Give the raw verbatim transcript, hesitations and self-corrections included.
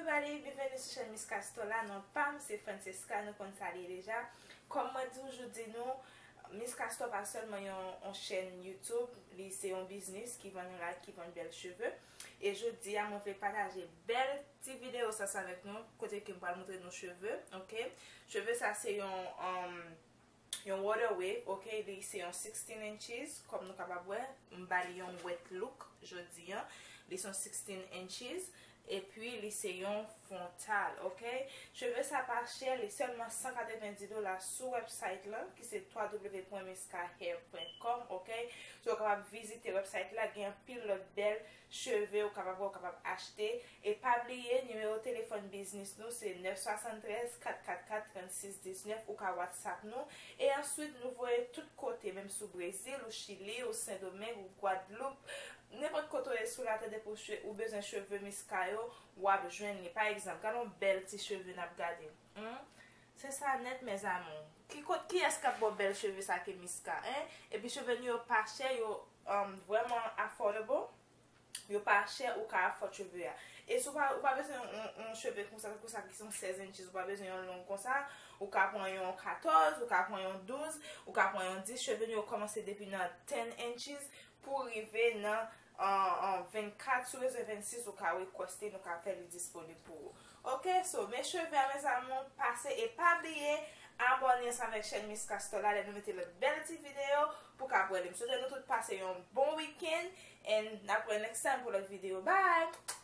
Everybody, byenveni sou chèn Miss Castor la. Non pa m se Francesca, nou konn sa l ye deja. Kòm mwen di w, jodi nou, Miss Castor pa sèlman yon, yon chèn YouTube, li se yon biznis ki vann rad, ki vann bèl cheve. E jodi a, mwen vle pataje bèl ti videyo sa, sa avèk nou, kote ke m pral montre nou cheve, ok? Cheve sa se yon, um, yon water wave, ok? Li se yon sixteen inches, kòm nou kapab wè, m ba li yon wet look jodi an. Li se yon sixteen inches, epi li se yon fwontal, ok? Cheve sa pa chè, li sèlman san katrevenndis dola sou website lan, ki se w w w pwen miska hair pwen com, ok? So, w kapab vizite website la, gen anpil lòt bèl cheve ou kapab wè, ou kapab achte. E pa bliye, nimewo telefòn biznis nou se nèf swasann trèz, kat kat kat, trannsis diznèf. Ou ka WhatsApp nou. E answit, nou voye tout kote, menm si w Brezil, ou Chili, ou Sendomeng, ou Gwadloup, nenpòt kote w ye sou latè, depi w che-, ou bezwen cheve Miska yo, w ap jwenn li. Pa egzanp, gade yon bèl ti cheve n ap gade. Hmm? Se sa nèt, mes amours. Ki kot, kiyès k ap ba w bèl cheve sa ke Miska, en? Epi cheve nou yo pa chè, yo, um, vrèman affordable. Yo pa chè, ou ka afford cheve a. E si w pa, ou pa bezwen yon, yon, yon cheve konsa, tankou sa ki se yon sèz inches, ou pa bezwen yon long konsa, ou ka pran yon katòz, ou ka pran yon douz, ou ka pran yon dis. Cheve nou yo kòmanse depi nan ten inches pou rive nan, an, an vennkat. Si w bezwen vennsis, ou ka request li, nou ka fè li disponib pou ou. Ok, so, men cheve a, mes amours, pase e pa bliye abòne ansanm avèk chèn Miss Castor la, lè nou mete lòt bèl ti videyo pou w ka wè li. M swete nou tout pase yon bon weekend, and n ap wè next time pou lòt videyo. Bye!